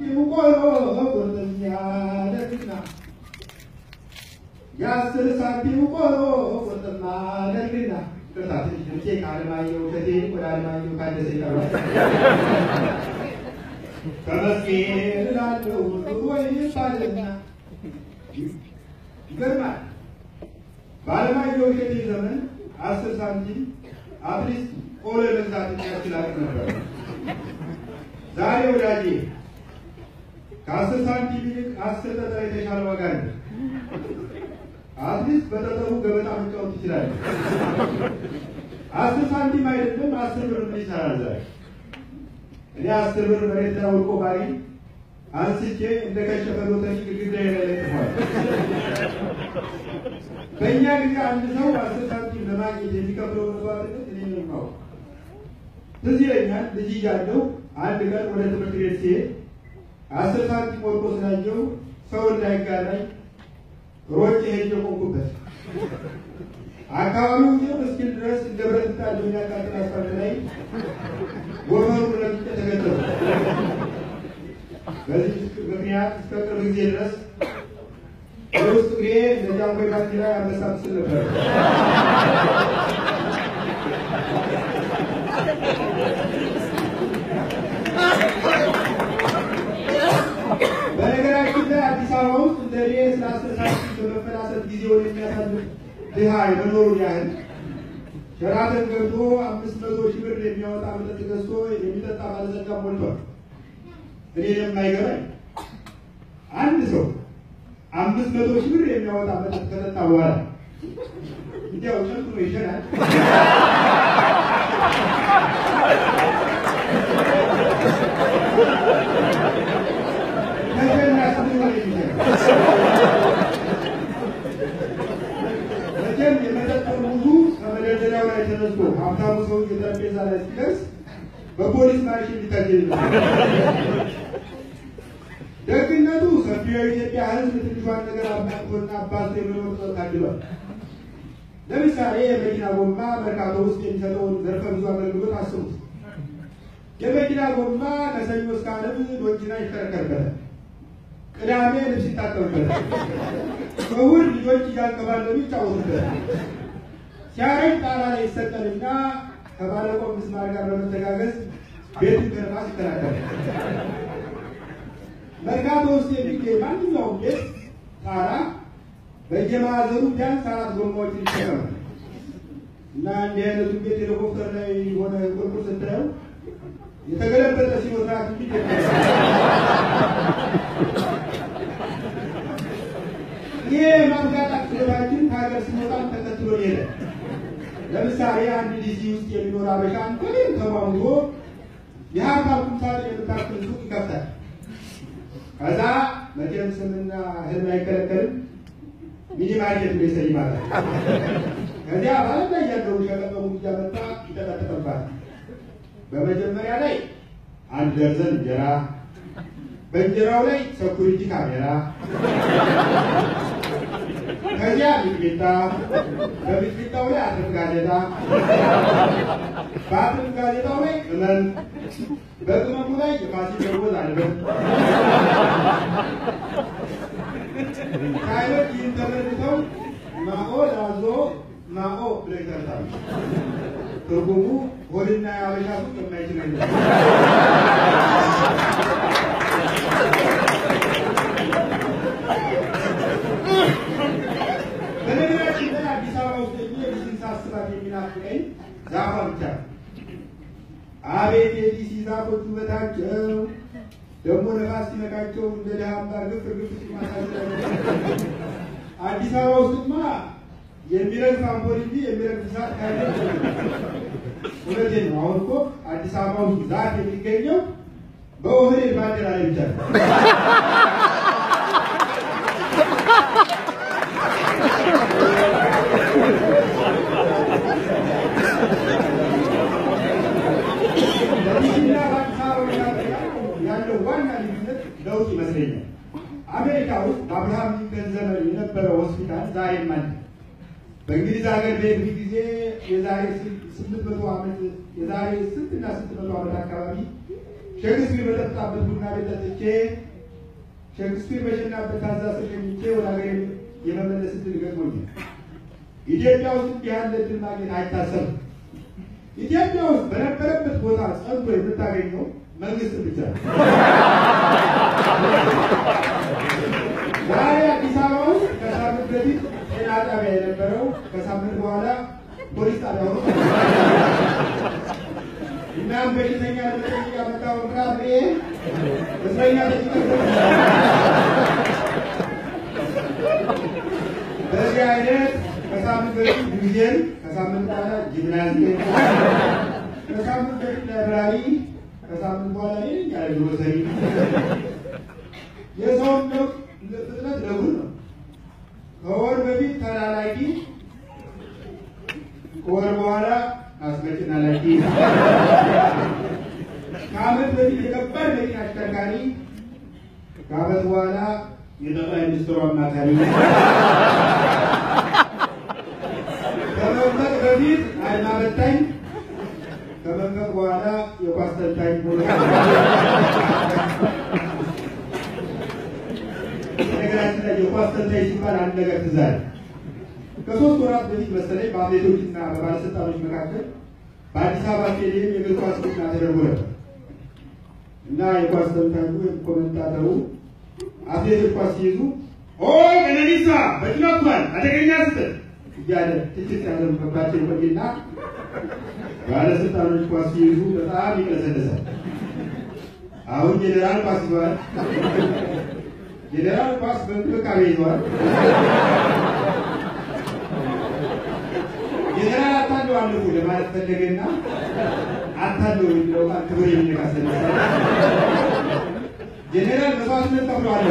ሳንቲም ቆሎ ቁርጥም ያደርግና የ10 ሳንቲም ቆሎ ቁርጥም አደርግና ይቅርታ ትንሽ ድምፄ ከአለማየሁ እሸቴ ወደ አለማየሁ ታደሰ ይቀርባል። ተመስገን እላለሁ ወይ ይባልና ይገርማል። በአለማየሁ እሸቴ ዘመን 10 ሳንቲም at least ቆሎ ለመግዛት የሚያስችል አቅም ነበር። ዛሬ ወዳጄ ከ10 ሳንቲም ይልቅ 10 ጠጠር የተሻለ ዋጋ አለ። At least በጠጠሩ ገበጣ መጫወት ትችላለህ። 10 ሳንቲም አይደለም 10 ብር ምን ይሰራል ዛሬ? እኔ 10 ብር መሬት ላይ ወድቆ ባገኝ አንስቼ እንደ ከሸፈ ሎተሪ ግድግዳዬ ላይ ለጥፈዋለሁ። በእኛ ጊዜ አንድ ሰው 10 ሳንቲም ለማግኘት የሚከፍለው መስዋዕትነት እኔ ነው የማውቀው። ትዝ ይለኛል ልጅ እያለሁ አንድ ቀን ወደ ትምህርት ቤት ስሄድ 10 ሳንቲም ወድቆ ስላየሁ ሰው እንዳይጋራኝ ሮጬ ሄጄ ቆምኩበት። አካባቢው ጭር እስኪል ድረስ እንደ ብረት ምጣድ በሚያቃጥል አስፋልት ላይ ጎፈሩን ረግጬ ተገተርኩ። በዚህ ምክንያት እስከ ቅርብ ጊዜ ድረስ የውስጥ እግሬ እንደ ጃንሆይ ባንዲራ የአንበሳ ምስል ነበር። በነገራችን ላይ አዲስ አበባ ውስጥ እንደ እኔ ስለ 10 ሳንቲም በመፈላሰፍ ጊዜውን የሚያሳልፍ ድሃ የመኖሩን ያህል ሸራተን ገብቶ 500 ሺህ ብር የሚያወጣ መጠጥ ገዝቶ የሚጠጣ ባለጸጋ ሞልቷል። እኔ የማይገባኝ አንድ ሰው 500 ሺህ ብር የሚያወጣ መጠጥ ከጠጣ በኋላ እንዲያው ጨክኖ ይሸናል? ከሸናስ ምን ሆነ የሚሸናው? መቼም የመጠጥ ጠርሙሱ ከመደርደሪያው ላይ ተነስቶ ሀብታሙ ሰውዬ ጠረጴዛ ላይ ሲደርስ በፖሊስ ማርሽ ሊታጀብ ይመስላል። ደግነቱ ሰፊው የኢትዮጵያ ሕዝብ ትንሿን ነገር አብቃቅቶና አባዝቶ የመኖር ጥበብ ታድሏል። ለምሳሌ የመኪና ጎማ መርካቶ ውስጥ የሚሰጠውን ዘርፈ ብዙ አገልግሎት አስቡት። የመኪና ጎማ ከሰኞ እስከ ዓርብ ዶንኪና ይሽከረከርበታል። ቅዳሜ ልብስ ይታጠብበታል። እሑድ ልጆች እያንከባለሉ ይጫወቱበታል። ሲያረጅ ጣራ ላይ ይሰቀልና ከባለቆም ምስማር ጋር በመተጋገዝ ቤቱን ከነፋስ ይከላከላል። መርካቶ ውስጥ የሚገኝ ማንኛውም ቤት ጣራ በየማዕዘኑ ቢያንስ 4 ጎማዎችን ይሸከማል። እና እንዲህ አይነቱን ቤት ሄሊኮፕተር ላይ ሆነ ቁልቁል ስታየው የተገለበጠ ሲኖትራክ እንጂ ይሄ የማብቃቃት ችሎታችን ከሀገር ስንወጣም ተከትሎ ሄደ። ለምሳሌ አንድ ዲሲ ውስጥ የሚኖር አበሻ እንኳን ተሟሙቶ የሀብታም ቁም ሳጥን የምታክል ሱቅ ይከፍታል። ከዛ መቼም ስምና ህልም አይከለከልም mini market ብሎ ይሰይማታል። ከዚያ በዓለም ላይ ያለውን ሸቀጥ በሙሉ እያመጣ ይጠቀጥቅባታል። በመጀመሪያ ላይ 1 ደርዘን እንጀራ፣ በእንጀራው ላይ security camera፣ ከዚያ ሚጥሚጣ፣ በሚጥሚጣው ላይ አትርፍ ጋዜጣ፣ በአትርፍ ጋዜጣው ላይ ቅመም፣ በቅመሙ ላይ የፋሲል ደሞዝ አልበም። ቻይኖች ይህን ተመልክተው ማኦ ላዞ ማኦ ብለው ይጠሩታል። ትርጉሙ ሆድና የአበሻ ሱቅ የማይችል የለም። በነገራችን ላይ አዲስ አበባ ውስጥ ዲሲን ሳስባት የሚናፍቀኝ ዛፏ ብቻ ነው። አቤት የዲሲ ዛፎች ውበታቸው! ደግሞ ነፋስ ሲነካቸው እንደ ድሃ አምባር ግፍ ግፍ ሲሉ ማሳዘን። አዲስ አበባ ውስጥማ የሚረግፍ አምፖል እንጂ የሚረግፍ ዛፍ ካለ እውነቴን ነው። አሁን እኮ አዲስ አበባ ውስጥ ዛፍ የሚገኘው በኦህዴድ ባንዲራ ላይ ብቻ ነው። በዲሲና በአዲስ አበባ መካከል ያለው ዋና ልዩነት ለውጥ ይመስለኛል። አሜሪካ ውስጥ በአብርሃም ሊንከን ዘመን የነበረው ሆስፒታል ዛሬም አለ። በእንግሊዝ ሀገር በሄድኩ ጊዜ የዛሬ 800 ዓመት የዛሬ ስንትና ስንት መቶ ዓመት አካባቢ ሼክስፒር በጠጣበት ቡና ቤት ጠጥቼ ሼክስፒር በሸናበት ታዛ ስር ሸኝቼ ወደ ሀገሬ የመመለስ ዕድል ገጥሞኛል። ኢትዮጵያ ውስጥ እንዲህ ያለ ዕድል ማግኘት አይታሰብም። ኢትዮጵያ ውስጥ በነበረበት ቦታ ጸንቶ የምታገኘው መንግስት ብቻ ነው። ዛሬ አዲስ አበባ ውስጥ ከሳምንት በፊት ጤና ጣቢያ የነበረው ከሳምንት በኋላ ፖሊስ ጣቢያ ሆኖ እናም በሽተኛ ለመጠየቅ ያመጣውን ፍራፍሬ እስረኛ ጠይቀ። በዚህ አይነት ከሳምንት በፊት ሙዚየም፣ ከሳምንት በኋላ ጂምናዚየም፣ ከሳምንት በፊት library፣ ከሳምንት በኋላ ያለ ግሮሰሪ። የሰውን ለውጥ ፍጥነት ለጉድ ነው። ከወር በፊት ተላላኪ፣ ከወር በኋላ አስመጭና ላኪ። ከዓመት በፊት የከባድ መኪና አሽከርካሪ፣ ከዓመት በኋላ የጠቅላይ ሚኒስትሩ አማካሪ። ከመንፈቅ በፊት አድማ በታኝ፣ ከመንፈቅ በኋላ የኳስ ተንታኝ ሆኖ። በነገራችን ላይ የኳስ ተንታኝ ሲባል አንድ ነገር ትዝ አለ። ከ3 ወራት በፊት መሰለኝ በአትሌቶችና በባለስልጣኖች መካከል በአዲስ አበባ ስቴዲየም የእግር ኳስ ግጥሚያ ተደርጎ ነበር እና የኳስ ተንታኙ ወይም commentator ኡ አትሌቶች ኳስ ሲይዙ "ኦ ቀነኒሳ በጭኗል፣ አደገኛ ስህተት" እያለ ትችት ሲያዘንብባቸው ይቆይና ባለስልጣኖች ኳስ ሲይዙ በጣም ይቅለሰለሳል። አሁን ጄኔራል ኳስ ይዘዋል። ጄኔራል ኳስ በእንክብካቤ ይዘዋል። ጄኔራል አታለው አለፉ ለማለት ፈለገና አታለው የሚለው ቃል ክብር የሚነካ ስለመሰለ ጄኔራል መስዋዕትነት ከፍለዋል።